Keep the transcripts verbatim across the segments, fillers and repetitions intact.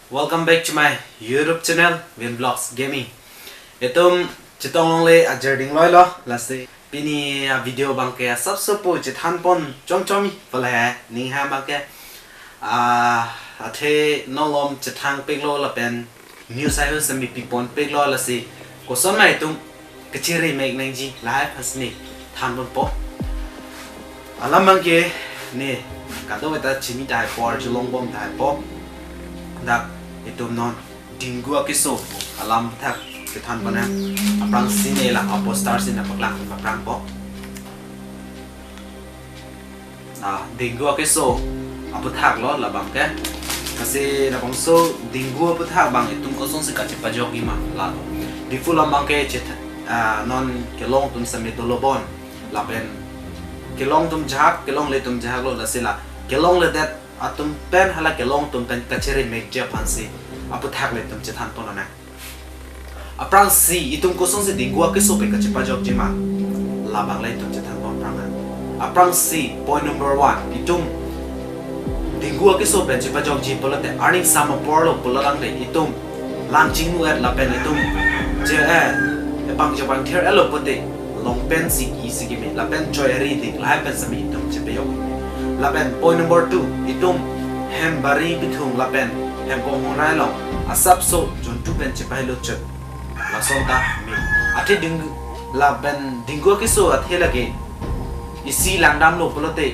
Welcome back to my YouTube channel, Vin Vlogs Gaming. Itum chetong longle ajir ding loilo, lasi pini a video abangke asapso pu chethan pon chomchom pale ning ha abangke, ah, athe nolom chethang peklo lapen news ayo semi pipon peklo, lasi koson ma itum kachiri mek nangji lahai aphan si ne than ponpo. Alam abangke ne kadokave ta chini tahai po, arjulong bom tahai po. Dak itum non dengue akeso alam aputhak chethan pon nang. Aphrangsi ne la aposter si nangpaklang aphrang po. Ah, dengue akeso aputhak lo labangke. Lasi labangso dengue aputhak abang itum kosonsi kachepajokji ma lalo. Diphu along abangke chet, ah, non kelong atum semi dolo bon. Lapen kelong atum jahak, kelongle atum jahak lo, lasi la kelongledet atum pen hala kelong atum pen kachiri mekji aphan si aputhak le itum chethan pon nang. Aphrangsi itum kosonsi dengue akeso pen kachepajokji ma, labang le itum chethan pon aphrang nang. Aphrangsi point number one, itum dengue akeso pen chepajokji pulote arni sam apor lo pulo tangte itum lang chingnu-et lapen itum je, eh, epang chepangthir-et lo pulote longpen si ki si keme lapen choi ari ding lahai pen semi itum chepajok. Lapen point number two, itum hem bari bithung lapen hem konghong rai along asapso jontu pen chepahelo chot, lason ta me. Athe dengue lapen dengue akeso athe lake isi langdamlo pulote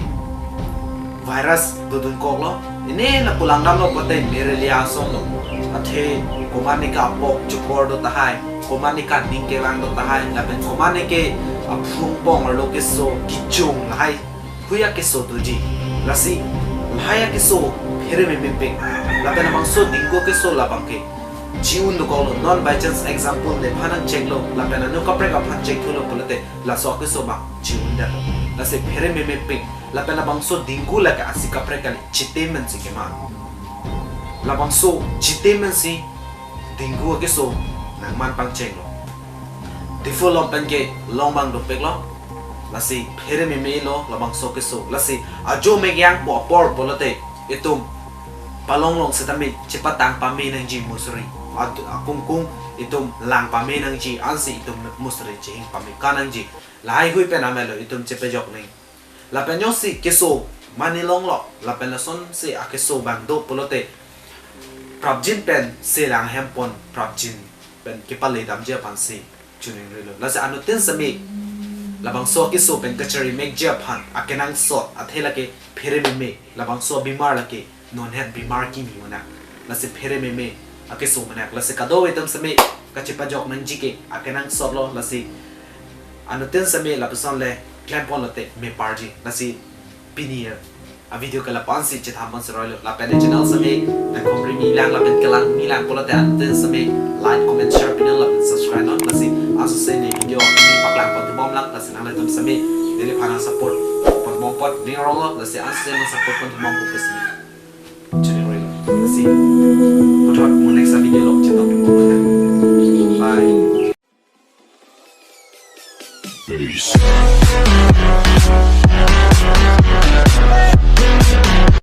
virus dodun koklo. Ini lapu langdamlo pulote malaria asonlo. Athe komatne ke apok chokor do tahai, komatne ke aning kevang do tahai, lapen komatne ke aphung pong arlo keso, kechung lahai hui akeso doji. Lasi lahai akeso phere memepik. Lapen labangso dengue akeso labangke chi-un dokoklo. Non by chance example nephan nangcheklo lapen ano kaprek aphan chekthulo pulote laso akeso abang chi-un detlo. Lasi phere memepik. Lapen labangso dengue lake asi kaprek kali, chite men si kema. Labangso chite men si dengue akeso nangman pangchenglo. Diphu along pen kelong abang dopiklo. Lasi phere memelo labangso akeso. Lasi ajo mek yang po apor pulote itum palong along setame chepatang pame nangji musri. Ad-, akungkung itum lang pame nangji, ansi itum musri chehing pame ka nangji. Lahai hui pen amelo itum chepajok nang. Lapen jongsi keso mane longlo, lapen lasonsi akeso abang do pulote prapjin pen selang hem pon, prapjin pen kepale damji aphan si chiningrilo. Lasi anuttin semi labangso akeso pen kachiri mekji aphan akenangsot athe lake phere meme, labangso abimar lake nonhet bimar kimi mena. Lasi phere meme akeso mena. Lasi kadokave itum semi kachepajok nangji ke akenangsotlo. Lasi anuttin semi lapuson le klem pon lote meparji. Lasi pini a video ke lapu-an si chethan pon seroilo. Lapen channel semi nangkhomri milang lapen kelang milang pulote anuttin semi like, comment, share pinang lapen subscribe non. Lasi asosi ne video kami paklang pon thubom lang. Lasi nanglitum semi neliphan nang support pon bom apot ning aronglo. Lasi asosi nang support pon thubom apot semi chiningrilo. Lasi puthot mo next video